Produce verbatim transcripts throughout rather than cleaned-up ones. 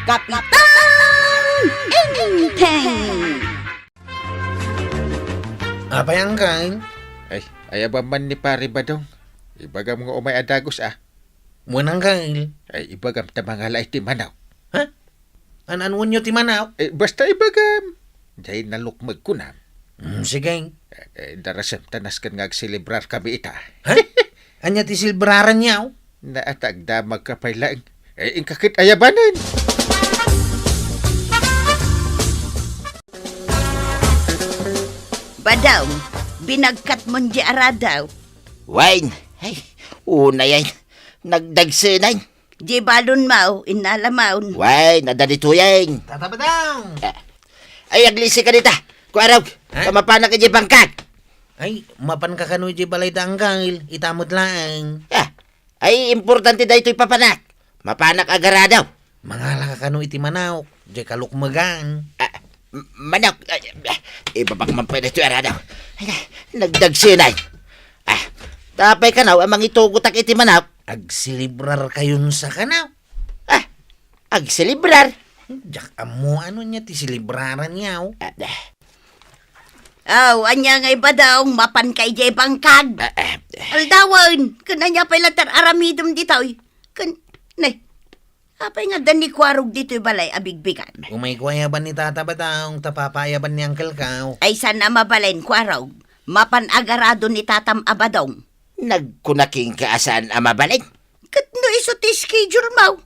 Kapitan Enteng! Apay, Angkal? Ay, ayabam man ni Pare Badong. Ibagam nga umay a dagus, a. Wen, Angkal. Ay, ibagam ta mangala iti manok. Ha? An-anuenyo ti manok? Eh, basta ibagam. Jay nalukmeg kunam. Hmm, sige. Eh, eh, darasem ta nasken nga agselebrar kami ita. Ha? Ania ti selebraranyo? Naatagdamag ka pay laeng. Eh, inka ket ayabanen. Badong, binagkatmon di aradaw. Wen, ay, unay ay, nagdagsenan. Di balon maw, innalamon. Wen, adda ditoyen. Tata Badong! Eh, ay, aglisi ka dita. Kuarog, ha? Kamapanak iti bangkag. Ay, mapanka kano iti balay da, Angkal. Ita met laeng. Ah, ay, importante daytoy papanak. Mapanak agaradaw. Mangala ka kano iti manok, jay kalukmegan. Ah, m-, manok, ah, ah, ibabak man pay daytoy aradaw. Ay, nagdagsenay. Ah, tapay kanaw a mangitugotak iti manok. Agselebrar kayon sa kanaw. Ah, agselebrar? Diak ammo ano nia ti selebraranyo. Ah, ah. Aw, ania ngay Badong, mapanka idiay bangkag? Ah, ah, ah. Aldawen, ken ania pay latta aramidem ditoy? Ken, ne, apay nga adda ni Kuarog ditoy balay a bigbigan? Umayko ayaban ni Tata Badong, ta papaayaban ni Angkelko. Ay, saan a mabalin, Kuarog? Mapan agarado ni Tatam a Badong. Nagkuna kenka a saan a mabalin? Ket no isu ti schedule mo,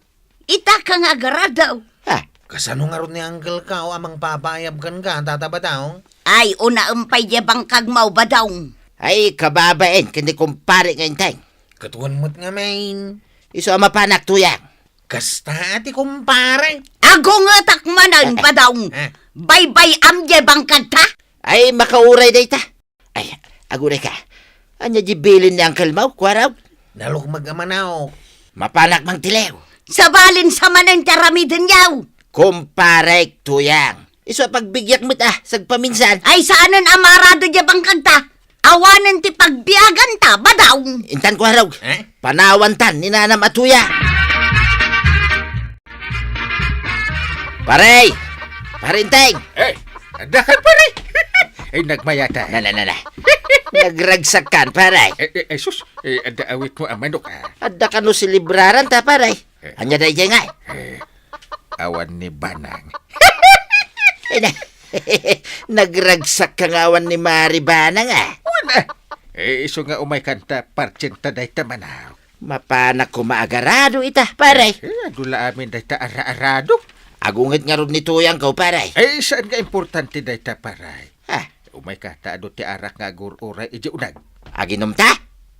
ita ka nga agarado. Ha? Kasano ngarud ni Angkelko a mangpapaayab kenka, Tata Badong? Ay, unaem pay diay bangkag mo, Badong. Ay, kababain ken ni kumpare nga Enteng. Ket wen met ngamin. Isu a mapanak, Tuyang. Kasta ti kumpare. Agungetak manen, eh, eh, Badong. Eh. Baybay-am diay bangkagta? Ay, makauray dayta. Ay, agunay ka. Ania di bilin ni Uncle Mau, Kuarog? Nalukmeg a manok. Mapanak mangtiliw. Sabalin sa manen ti aramidenyo. Kumparek, Tuyang. Isu a pagbigyak met, ah, sagpaminsan. Ay, saanen a maarado diay bangkagta. Awanen ti pagbiaganta, Badong. Intan, Kuarog. Eh? Panawantan ni nanam a Tuyang. Pare! Pare Enteng! Eh, adda kan, pare? Eh, nagmayat, ah. Na, na, na, na. Nagragsakkan, pare. Eh, eh, eh, sus, eh, adda awit mo a manok, ah. Adda kano selebraranta, pare. Eh. Ania daydiay ngay? Eh, awan ni Banang. Eh, na, nagragsak ka nga awan ni Mari Banang, ah. Wen, ah. Eh, isu nga umay kanta, partsenta dayta manok. Mapanak koma agarado ita, pare. Eh, adu la amin dayta ara-arado. Agunget ngarud ni Tuyangko, pare. Eh, saan nga importante dayta, pare? Ah. Umay ka, ta adu ti arak nga agur-uray idiay uneg. Aginomta?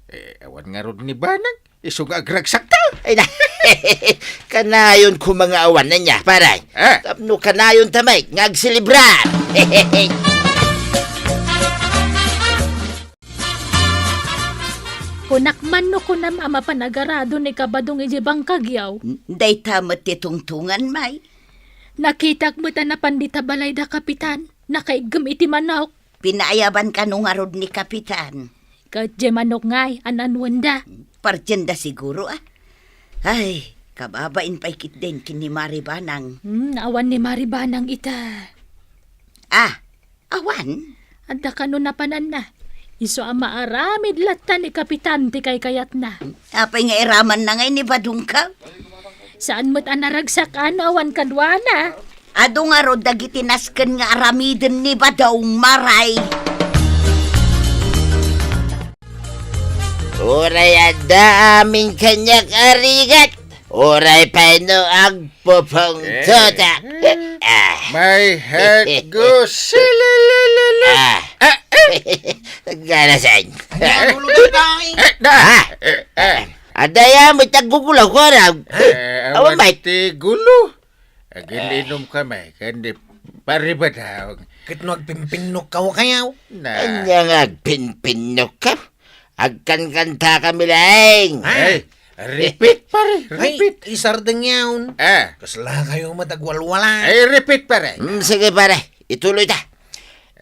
Eh, awan ngarud ni Banang. Isu nga agragsakta. Ay na, kanayon koma nga awan ania, pare. Ah. Tapno kanayonta met nga agselebrar. Kunak man no kunam a mapan agarado ni Kabadong idiay bangkagyo. Dayta met ti tungtungan, may. Nakitak met a napan dita balay da Kapitan. Nakaiggem iti manok. Pinaayaban kano ngarud ni Kapitan? Ket diay manok ngay, an-anuenda? Partsenda siguro, ah. Ay, kababain pay ketdin ken ni Mari Banang. Hmm, awan ni Mari Banang ita. Ah, awan? Adda kano napananna. Isu a maaramid latta ni Kapitan ti kaykayatna. Apay nga iramanna ngay ni Badongko? Saan met a naragsak a no awan kaduana. Adu ngarud dagiti nasken nga aramiden ni Badong, Maray. Uray adda amin kaniak a rigat. Uray pay no agpupungtotak. Eh. Ah. My head goes silililili. Ah. Ah, eh. Ganasan. Ang gulo, Tatay. Eh, da. Ah. Eh, eh. Adda ya, may taggugulaw ko, ano? Eh, awan, awan may ti gulo. Agin-inom kami, kandi paribadaw. Ket no agpinpinnok ka, kayaw? Na. Anya nga agpinpinnok ka? Agkankanta kami laeng. Ha? Ay, repeat, pare, repeat. Ay, isardeng yaon. Ah. Kasla kayo matagwalwala. Ay, repeat, pare. Hmm, sige, pare. Ituloy ta.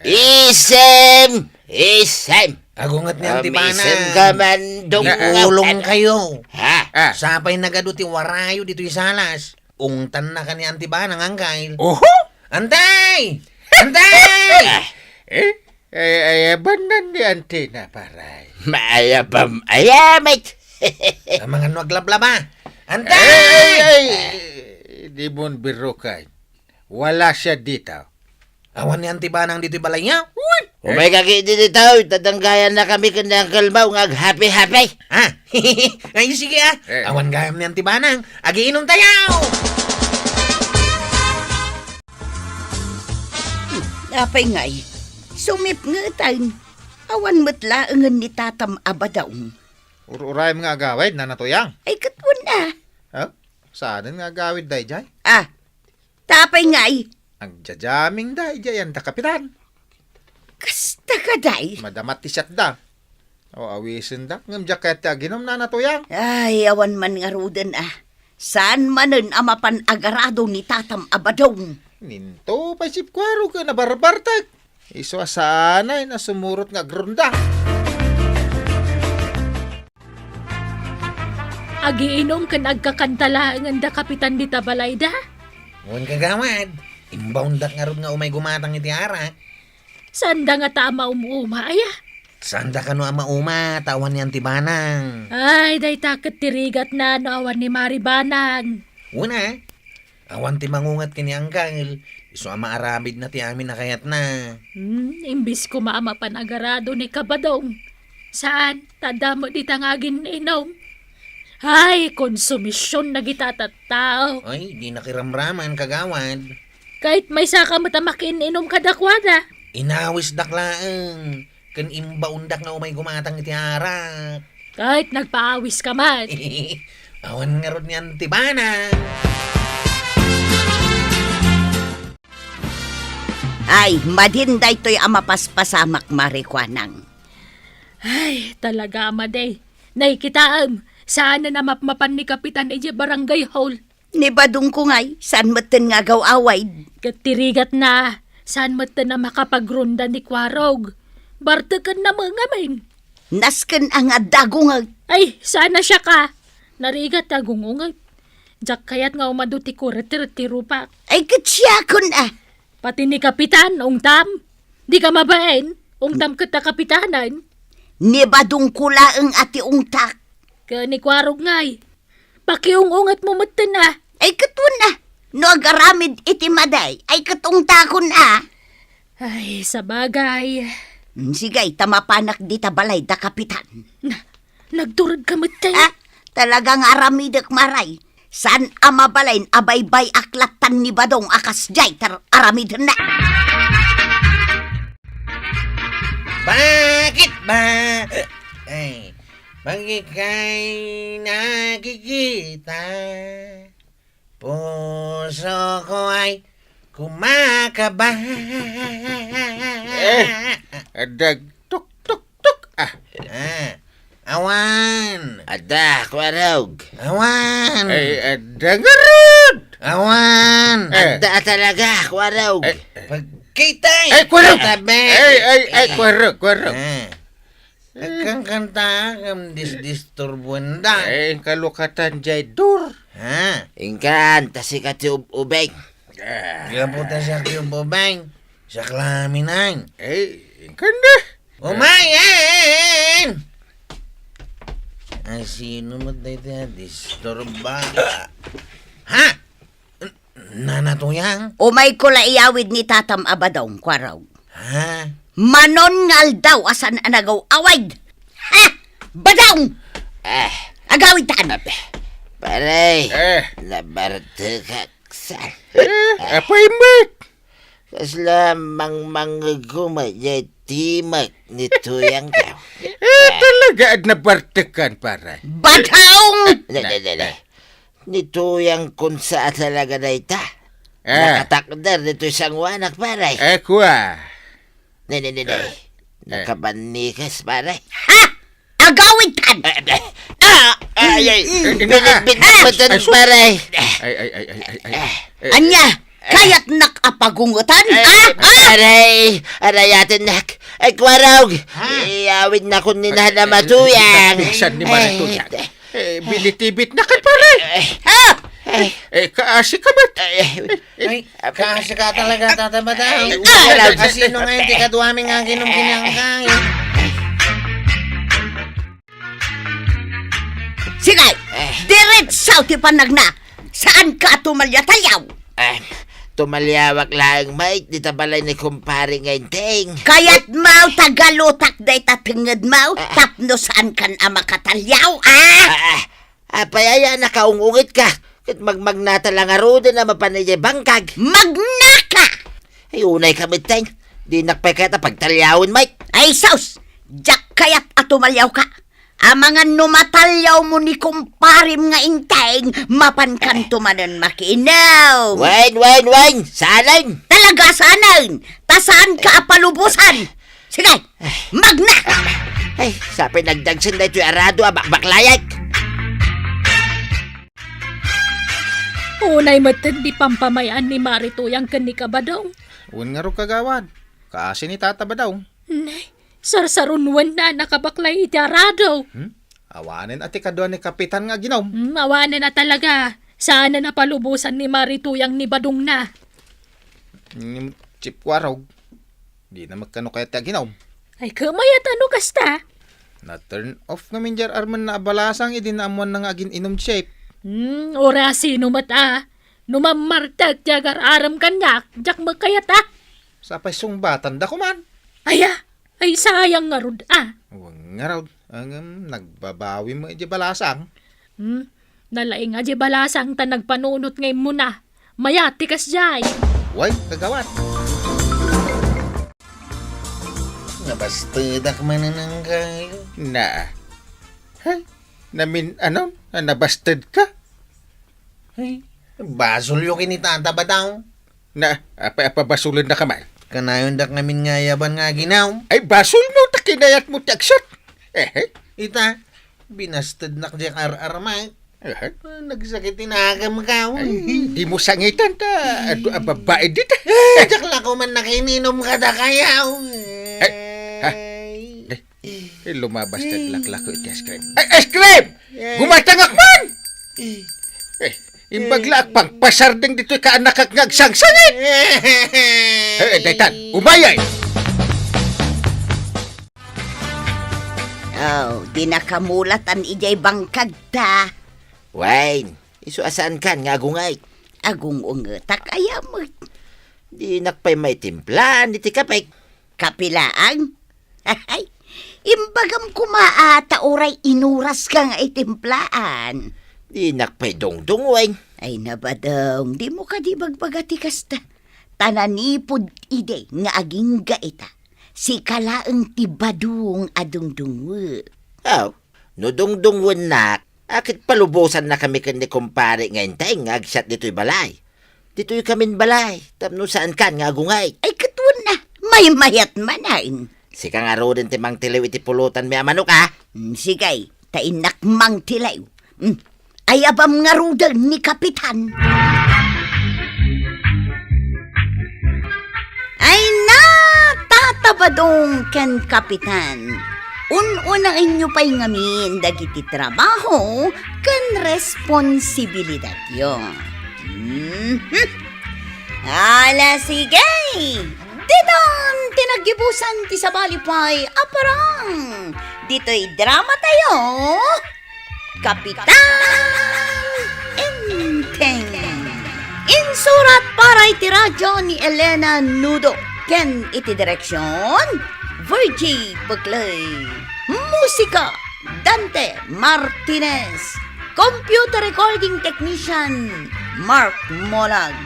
Isem! Isem! Agunget ni Auntie Bana. Isem ka man, dong. Iulong kayo. Ha? Ah. Sapay nagadu ti warayo ditoy salas. Ungtanna ka ni Auntie Banang, Angkel. Oho! Antay! Antay! Ah, eh? Ay, ay, abannan ni Auntie na, paray. Maayabam, ayamit! Amangan no aglablaba. Antay! Ay, ay, ay, di mon birrukan. Wala siya dito. Awan ni Auntie Banang ditoy balayyo? Uy! Umay ka ketdi ditoy, tatanggayan na kami ken ni Uncle Mau nga aghappy-happy. Ah, ay, sige, ah. Eh. Awan gayam ni Auntie Banang. Agiinom tayo! Apay ngay, sumipngetan. Awan met laengen ni Tatam a badaw. Ur-urayem nga agawid, Nana Tuyang. Ay, ket wen a. Ha? Saanen nga agawid daydiay? Ah, ta apay ngay? Agjajaming daydiay, anda Kapitan. Kasta kadi? Madama ti siatda. O, awisendak, ngem diak kayat ti aginom, Nana Tuyang. Ay, awan man ngaruden a. Saan manen a mapan agarado ni Tatam a badaw. Ninto pay si Kuarog ken nabarbartek. Isu a saanay a sumurot nga agrunda. Agiinom ken agkakanta laengen da Kapitan dita balayda? Wen, kagawad, imbaondak ngarud nga umay gumatang iti arak. Saanda ngata a maum-uma, aya? Saanda kano a mauma, ta awan ni Auntie Banang. Ay, dayta ket ti rigatna no awan ni Mari Banang. Wen a, awan ti mangunget ken ni Angkel, isu a maaramidna ti amin a kayatna. Hmm, imbis koma a mapan agarado ni Kabadong. Saan, ta adda met dita nga agin-inom. Ay, konsumision dagita a tattao. Ay, di nakiramraman, kagawad. Ket maysaka met a makiin-inom kadakuada. Inawisdak laeng, ken imbaondak nga umay gumatang iti arak. Ket nagpaawiska met. Awan ngarud ni Auntie Banang. Ay, madin daytoy a mapaspasamak, Mari Kuanang. Ay, talaga a madi. Nakitaem, saan a mapmapan ni Kapitan idiay barangay hall. Ni Badongko ngay, saan metten nga agaw-awid. Ket ti rigatna, saan metten a makapagronda ni Kuarog. Bartekenna met ngamin. Nasken a nga adda agunget. Ay, saan a siak a. Narigat ti agungunget. Diak kayat nga umadu ti kureter ti rupak. Ay, ket siakon a. Pati ni Kapitan, ungtam. Dika mabain, ungtam ket ta Kapitanan. Ni Badongko laeng a ti ungtak. Ken ni Kuarog ngay. Pakiung-ungetmo metten a. Ay, ket wen a. No agaramid iti madi, ay, ket ungtakon a. Ay, sabagay. Mm, sige, ta mapanak dita balay da Kapitan. Na, nagturedka metten. Ah, talaga nga aramidek, Mari. Saan a mabalin a baybay-ak lattan ni Badong a kasdiay ti ar-, aramidenna. Bakit ba? Ay, bakit kay nakikita? Puso ko ay kumakaba. Eh, adda tuk, tuk, tuk. Ah. Ah, awan. Adda, Kuarog. Awan. Ay, adda ngarud. Awan. Eh. Adda talaga, Kuarog. Eh. Pagkita. Ay, Kuarog. Tabi. Ay, ay, ay, eh. Kuarog, Kuarog. Ah. Agkankanta, ngem disdisturbuenda. Eh, inka lukatan jay dur. Ha? Inkan, ta sika ti ub-ubing. Ah. Gapu ta siak ti ub-ubing. Siak lamin ay. Eh, inkan na. Umayen! Ay, sino met dayta a disturba? Ha? N-, Nana Tuyang? Umayko la iyawid ni Tatam a Badong, Kuarog. Ha? Manon nga aldaw a saan a nagaw-awid. Ha? Badong! Eh. Agawidtan! Abe, pare, eh. Nabartekak sa. Eh, apay met? Kasla mangmangegko met jay timek ni Tuyang ka. Eh, talaga, ad nabartekan, pare. Badong! Ne, ne, ne, ne. Ni Tuyang kunsa a talaga dayta. Eh. Nakatakder ditoy sanguanak, pare. Eh, kua. Ne, ne, ne, ne. Eh. Nakabannikas, pare. Ha? Agawidtan! Eh, eh. Ah! Ay, ay. Mm, mm. Binitbit na matan, pare. Ay, sus. Ay, ay, ay, ay, ay, ay. Eh. Ania? Kayatnak a pagungetan, ha? Ah! Pare, arayatennak. Ay, Kuarog. Ha? Iyawidnakon ni Nana Matuyang. Bisan ni Mari Tuyang. Eh, binitbitnak, pare. Eh. Ha? Eh, eh, kaasi ka met. Eh, eh, Ay, kaasi ka talaga, Tata Badang. Ay, ah! Asino nga iti kaduami nga aginom ken ni Angkay? Sige! Eh. Diretso ti panagna! Saan ka tumalya-talyaw? Eh, tumaliawak laeng, Mike, dita balay ni kumpare nga Enteng. Kayat mo, tagalutak dayta tenged mo, Ah. tapno saan kan a makatalyaw, ah? Ah, ah. Apay aya, nakaung-ungit ka. Ket magmagnata la ngaruden a mapan idiay bangkag. Magnaka! Ay, unay ka met, Teng. Dinak pay kayat a pagtalyawen, Mike. Ay, sus! Diak kayat a tumalyaw ka. Amangan no matalyaw mo ni kumparem nga Enteng, mapan kanto manen makiinom. Wen, wen, wen! Saanen! Talaga saanen! Ta saan ka a palubosan! Sige! Magna! Ay, sapay nagdagsen daytoy arado a bakbaklayek. Unay met ti pampamay-an ni Mari Tuyang ken ni Kabadong. Wen ngarud, kagawad. Kaasi ni Tata Badong. Nay, sarsarunwenna a nakabaklay iti arado. Hmm? Awanen a ti kadua ni Kapitan nga aginom. Hmm, awanen a talaga. Saanen a palubosan ni Mari Tuyang ni Badongna. Hmm, Chief Warog. Dina met kano kayat ti aginom. Ay, kamayat a no kasta. Na-turn off ngamin diay armenna a balasang idi naammoanna nga agin-inom, Chief. Hmm, uray asino met a. No mammartek ti agar-arem kaniak, diak met kayat a. Sapay sungbatanda koman. Aya, ay sayang ngarud a. Wen ngarud, ngem nagbabawi met diay balasang. Hmm, nalaing a diay balasang ta nagpanunot nga immuna. Mayat ti kasdiay. Wen, kagawad. Nabastedak manen, Angkay. Na. Hay, namin-anon a nabasted ka? Ay, basolyo ken ni Tata Badong. Na, apay a pabasolennaka man? Kanayondak ngamin nga ayaban nga aginom. Ay, basolmo ta kinayatmo ti agsat. Eh, eh. Ita, binastednak diay ar-armak. Eh, eh. Ah, nagsakit ti nakemko. Ay, dimo sangitan ta adu a babae dita. Eh, diak la koman nakainom kadakayo. Ay, ha? Ay. Eh, lumabas ti aglaklako iti ice cream. Ay, ice cream! Eh. Gumatangak man! Eh, imbag la agpangpasardeng ditoy kaanakak nga agsangsangit! Eh, daytan, umayay! Oh, di nakamulatan idiay bangkagta. Wen, isu a saankan nga agunget. Agung-ungetak aya met. Dinak pay maitimplaan iti kapek. Kape laeng? Ay, imbagam koma a ta uray inuraska nga itimplaan. Dinak pay dungdungwen. Ay, na Badong, dimo kadi ibagbaga ti kasta? Ta nanipud idi nga agingga ita, sika laeng ti Badong a dungdungwe. Aw, no dungdungwennak, a ket palubosannakami ken ni kumpare nga Enteng nga agsat ditoy balay. Ditoykamin balay, tapno saankan nga agunget. Ay, ket wen a, maymayat manen. Sika ngaruden ti mangtiliw iti pulotanmi a manok, a? Mm, sige, ta innak mangtiliw. Mm, ayabam ngaruden ni Kapitan. Ay na, Tata Badong ken Kapitan. Un-unaenyo pay ngamin dagiti trabaho ken responsibilidatyo. Mhm. Ala, sige! Ditan ti naggibusan ti sabali pay a parang ditoy drama tayo, Kapitan Enteng. Insurat para iti radyo ni Elena Nudo ken iti direksyon, Virgie Buclay. Musika, Dante Martinez. Computer recording technician, Mark Molag.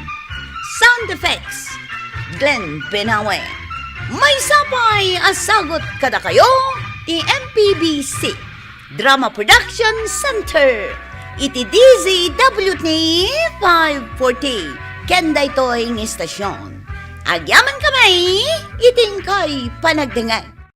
Sound effects, Glenn Benawe. Maysa pay a sagut kadakayo ti M P B C Drama Production Center iti D Z W T five forty ken daytoy nga istasyon. Agyamankami iti inkay panagdengngeg.